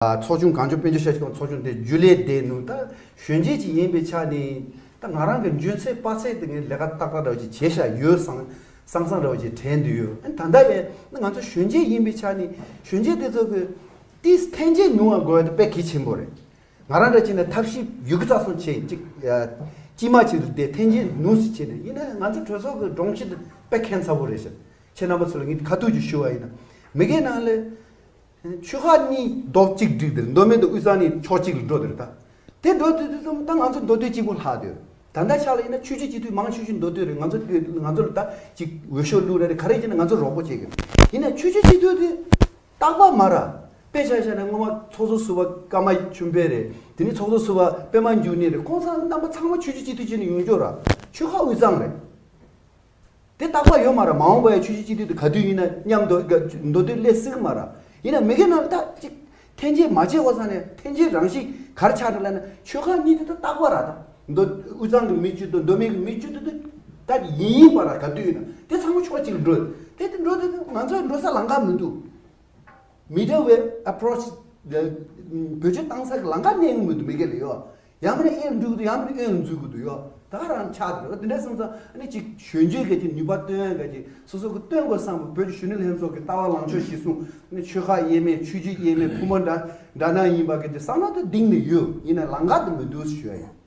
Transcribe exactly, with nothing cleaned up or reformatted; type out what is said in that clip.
ཚོགས་ཆུང་གངས་ལྗོངས་དཔལ་འབྱོར་ཤར་ཕྱོགས་ཚོགས་ཆུང་དེ་རྒྱུན་ལས་དེ་ནུ་ད་གཞོན་སྐྱེས་ཅིག་ཡིན་པའི་ཆ་ནས་ད་ང་རང་གི་འཇོན་ཚད་དཔའ་ཚད་དེ་ངས་ལས་ཀ་ཏག་ཏག་འདྲ་བོ་ཅིག་བྱས་ཤག་ཡོད་སང་སང་སང་འདྲ་བོ་ཅིག་དྲན་དུ་ཡོད། ཨ་ནི་ད་ལྟ་ཡང་ང་ཚོ་གཞོན་སྐྱེས་ཡིན་པའི་ཆ་ནས་གཞོན་སྐྱེས་དེ་ཚོ་གི་ཏིས་ཐན་ཅེ་ནུ་བ་དགོས་ཡ་དེ་དཔེ་གལ་ཆེན་པོ་རེད། ང་རང་འདྲ་ཅིག་ནས་ཐབས་ཤེས་ཡོད་གི་ཚ་སོང་བྱས་ཅིག་ཅི་མ་ཅིག་ལ་དེ་ཐན་ཅེ་ནུ་སི་བྱས་ནས་ཡིན་ན་ང་ཚོ་གྲོས་ཚོགས་ཀྱི་སྒྲོམ་གཞི་དེ་དཔེ་ཁྱད་མཚར་པོ་རེད་ཤག་ཁྱེད་རྣམ་པ་ཚོ་ལ་ངས་ཁ་ཐུག་ཅིག་ཞུ་བ་ཡིན་ན་མི་སྒེར་ནང་ལས། ཆོལ་ཁ་གཉིས་རྡོག་གཅིག་སྒྲིལ་དེར་མདོ་སྨད་དུ་དབུས་གཙང་གཉིས་ཕྱོགས་གཅིག་ལ་འགྲོ་དེར་ད། དེ་འགྲོ་དུས་དུས་ཙམ་ད་ང་ཚོ་མདོ་སྟོད་གཅིག་པུ་ལྷག་དེར། ད་ལྟ་ཆ་ལ་ཡིན་ན་ཆོས་བརྒྱུད་སྤྱི་འཐུས་མང་ཆོས་བཞིན་མདོ་སྟོད་རེད། ང་ཚོ་ང་ཚོ་ལ་ད་ཅིག་འོས་ཤོག་བླུགས་རེད་རེད་ག་རེ་བྱས་ན་ང་ཚོ་རོགས་པ་བྱེད་གི་ཡིན་ན་ཆོས་བརྒྱུད་སྤྱི་འཐུས་དེ་རྟག་པ་མ་ར། དཔེ་ཆ་བཞག་ན་སྔོན་མ་ཚོགས་གཙོ་ཟུར་པ་ཀརྨ་ཆོས་འཕེལ་རེད། དེ་ནི་ཚོགས་གཙོ་ཟུར་པ་པད་མ་འབྱུང་གནས་རེད། ཁོང་ཚང་རྣམ་པ་ཚང་མ་ཆོས་བརྒྱུད་སྤྱི་འཐུས་བྱས་ནས་ཡོང་རྒྱུ་ར། ཆོལ་ཁ་དབུས་གཙང་རེད། དེ་རྟག་པར་ཡོད་མ་རེད། མ་འོངས་པ་ཡང་ཆོས་བརྒྱུད་སྤྱི་འཐུས་དེ་ག་དུས་ཡིན་ན་མཉམ་དུ་མདོ་སྟོད་སླེབས་སྲིད་ཀྱི་མ་རེད། ཡིན་ན་མི་སྒེར་ནང་ལ་ད་ཅིག་འཐེན་འཁྱེར་མ་བྱས་པ་ཙང་ནས་འཐེན་འཁྱེར་རང་བཞིན་ག་རེ་ཆགས་འགྲོ་ལབ་ན་ཆོལ་ཁ་གཉིས་དེ་ད་རྟག་པར་ར་ད་མདོ་དབུས་གཙང་གི་མི་བཅུ་དང་མདོ་སྨད་ཀྱི་མི་བཅུ་དེ་ད་ཡིན་ཡིན་པ་ར་ག་དུས་ཡིན་ན་དེ་ཚང་མ་ཕྱོགས་གཅིག་ལ་འགྲོ། དེ་དེ་འགྲོ་དེ་ང་ཚོ་འགྲོ་ས་ལམ་ཁ་མི་འདུག Middle way approach བེད་སྤྱོད་བཏང་ས་གི་ལམ་ཁ་གནས་ཀྱི་མི་འདུག་མི་སྒེར་ལ་ཡོད། ཡང་མིན་ན་ཨེ་འགྲུག་གི་འདུག་ཡང་མིན་ན་ཨེ་འཛུལ་གི་འདུག་ཡོད། ད་རང་ཆགས་འདུག་དེ་འདྲ་སོང་ཙང་ཨ་ནི་ཅིག་གཞོན་སྐྱེས་ག་ཅིག་ནུས་པ་བཏོན་ག་ཅིག་སོ་སོ་གི་བཏོན་དགོས་བསམ་པ་བོད་ཀྱི་གཞོན་ནུ་ལྷན་ཚོགས་ཀྱི་ལྟ་བ་ལངས་ཕྱོགས་གཞི་བཟུང་ཨ་ནི་ཆོལ་ཁ་དབྱེ་མེད་ཆོས་བརྒྱུད་དབྱེ་མེད་ཕོ་མོ་འདྲ་འདྲ་ན་ཡིན་པ་ག་ཅིག་བསམ་བློ་དེ་གཏིང་ནས་ཡོད། ཡིན་ན་ལམ་ཁ་དེ་མི་འདུག་ཞུ་ཡ་ཡིན།